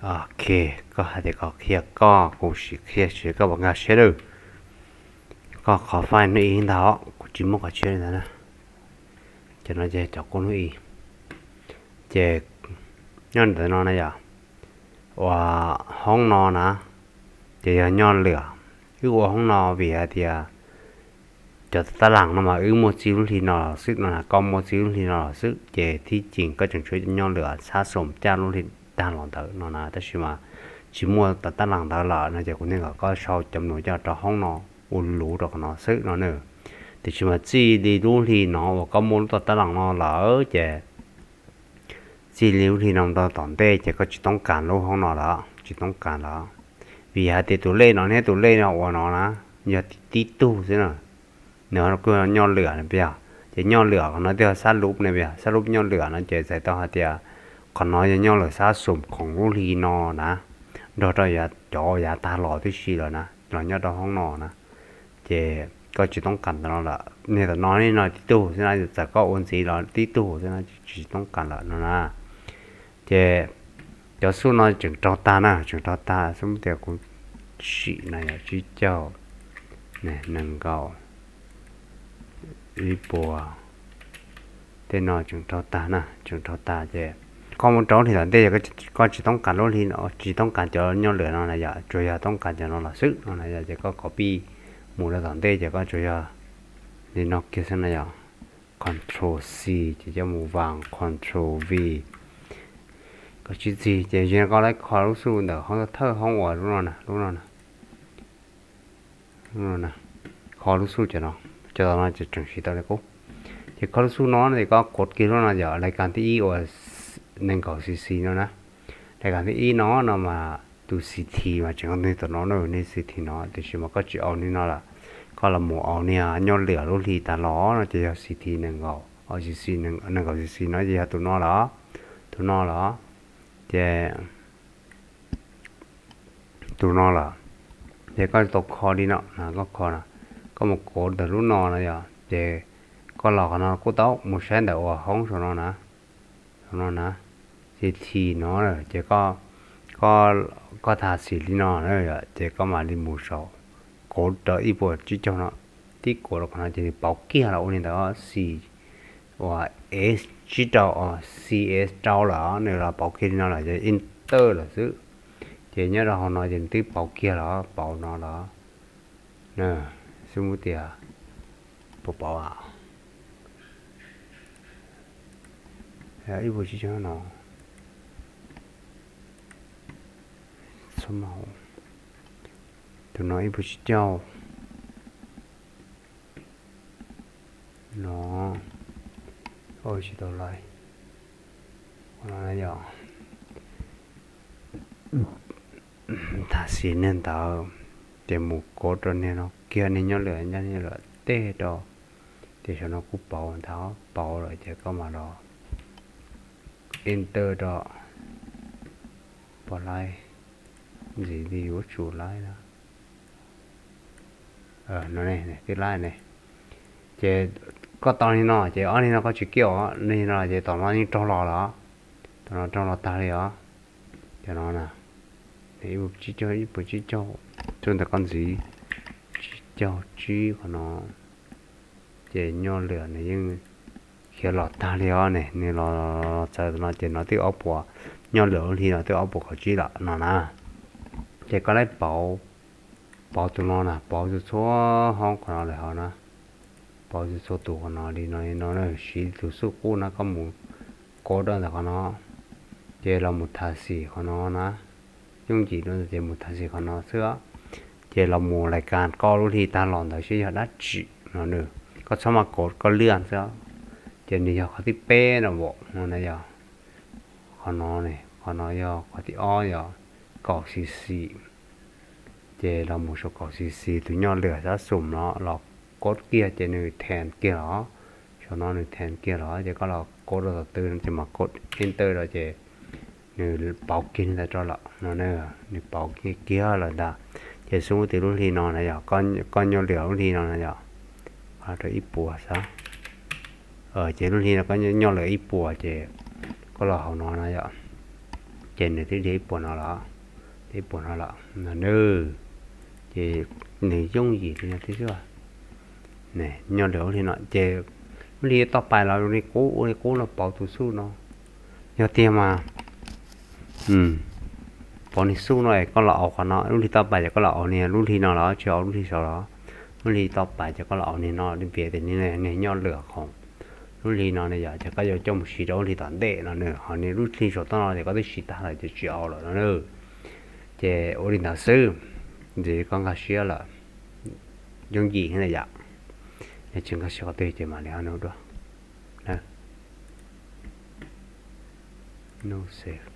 Ok, koj hais tias koj qhia koj, kuv sim qhia seb koj puas nkag siab lawm. Koj qhov file hnub ib ntag, kuv tsis muaj qhov tshiab li ntawd na. Ces no ces cov kub hnub ib. Ces nyob ntawm no na yom, ua hoob no na, ces yog Nyob Lwm. Wb ua hoob no vim hais tias cov tab lam no mas wb muaj txij lub hli no los xwb no na, koj muaj txij lub hli no los xwb, ces thib ceem koj tseem tshuav Nyob Lwm xab xom caj lub hli tag los ntawd no na, tab sis mas tsis muaj tab lam ntawd lawm no ces kuv thiaj kom koj sau cov num coj rau hoob no ua luv rau qhov no xwb no na. Tiam sis mas txij li lub hli no uas koj muaj lub tab lam no lawm ces txij li lub hli no rau tom ntej ces koj tsis toob kas lub hoob no lawm, tsis toob kas lawm. Vim hais tias tus lej no thiab tus lej no ua no na, yog tib tug xwb na. Nws kuj yog Nyob Lwm ne, ces Nyob Lwm qhov no twb yog xab lub ne, xab lub Nyob Lwm no ces txhais tau hais tias qhov no yog Nyob Lwm xab xom khoom lub hli no na, nrog rau cov yav tag los tib si lawm na, los nyob rau hoob no na. Ces koj tsis toob kas ntawm no lawm, niag tom no li no tib tug xwb na, txawm koj ua ntxiv los tib tug xwb na, tsis toob kas lawm no na. Ces cov xub no tseem raug tag na, tseem raug tag, xub tias kuv sim na yog tsib caug, nees nkaum, ib puas, tej no tseem raug tag na, tseem raug tag ces koj mus rau lub hli tom ntej yog koj tsis toob kas lub hli no, tsis toob kas cov Nyob Lwm no na yom, tsuas yog toob kas cov no los xwb no na yom, ces koj copy mus rau tom ntej ces koj tsuas yog li no kiag xwb na yom, control C ces coj mus vas control V. Koj tsis txig ces yog koj lawv kho lub xub ntawm hoob thawj hoob uas lub no na, lub no na, kho lub xub cov no, cov no ces tseem siv tau li qub. Ces kho lub xub no ces koj kov kiag lub no yog lais kas thib ib uas nees nkaum C C no na. Lais kas thib ib no no mas tus C T mas tseem nws tom no na, nws C T no, tiam sis mas koj tsis au nws no lawm, koj los mus au niag Nyob Lwm lub hli tas los no ces yog C T nees nkaum, C C nees nkaum C C no ces yog tus no lawm, tus no lawm, ces tus no lawm. Ces koj tau kho li no, koj kho no, koj mus kov ntawm lub no no yog ces koj los qhov no kuj tau, mus saib ntawm uas hoob saum no na, saum no na, C T no ces koj tham xim li no na, ces koj mam li mus saum, kov rau ib puas tsib caug no, tib kov rau qhov no ces nws pauv kiag los ua li ntawd, xim uas S tsib rau, C S rau lawm, nws los pauv kiag li no lawm ces enter lawm xwb. Ces nyob rau hauv no ces nws twb pauv kiag los, pauv no los, xwb mus tias, pauv pauv a, ib puas tsib caug no, tus no ib puas tsib caug no, tsis tau lais, yog tham xim niag ntawd, ces mus kov rau niag no kiag, niag Nyob Lwm, niag Nyob Lwm tej rau, ces saum no kuj pauv ntag, pauv lawm ces koj mam los enter rau, pom lais, ntxim li yuav tsum lais na. No ne, twb lais ne. Ces koj tau li no ces ob li no koj tsis kiaj os, li no ces tom no yeej raug los lawm, tom no raug los tag li os. Cov no na, ib puas tsib caug, ib puas tsib caug, txog ntawm koj ntxiv, tsib caug tsib qhov no. Ces Nyob Lwm nws yeej khiav los tag li os ne, nws los txawv no ces no twb ob puas, Nyob Lwm lub hli no twb ob puas kaum tsib lawm no na. Ces koj lawv pauv, pauv tus no na, pauv txhua txhua hoob qhov no lawm hauv na, pauv txhua txhua tus qhov no li no li no, siv tus xub qub no koj mus kov rau ntawm qhov no, ces los mus tham xim qhov no na, yooj yim rau ntawd ces mus tham xim qhov no xwb. Ces los mus lais kas koj lub hli tag los ntawd seb yog dab tsi no, koj txhob mas kov koj liaj xwb. Ces nws yog qhov thib peb no, no na yog qhov no ne, qhov no yog qhov thib ob yog kaum xis xis. Ces los mus saum kaum xis xis tus Nyob Lwm xab xum no los kov kiag ces nws then kiag los, saum no nws then kiag los ces koj los kov rau tom tw no ces mam kov enter rau ces nws pauv kiag li ntawd rau lawm no, nws pauv kiag lawm ntag. Ces xub tias lub hli no na yog koj Nyob Lwm lub hli no na yog rau ib puas xwb. Ces lub hli no koj Nyob Lwm ib puas ces koj los hauv no na yog, Ces nws twb dhia ib puas no los, dhia ib puas no los no nawb. Ces nws yooj yim li no thiab xwb. Nyob li ub li no ces lub hli toj pais los li qub, ua li qub no pauv tus xuj no. Yog tiag mas pauv niag xuj no es koj los auv qhov no, lub hli toj pais ces koj los auv niag lub hli no los tsis auv lub hli saud los. Lub hli toj pais ces koj los auv niag no, li piav tias niag nyob lwm qhov. Lub hli no ne yom, ces koj yuav coj mus siv rau lub hli tom ntej no nws, ho niag lub hli saum toj no ces koj twb siv tag lawm ces tsis auv lawm no na. Ces ua li ntawd xwb, ces koj nkag siab lawm, yooj yim thiab yom. Yog tsis nkag siab qhov twg ces mam li no dua. No save.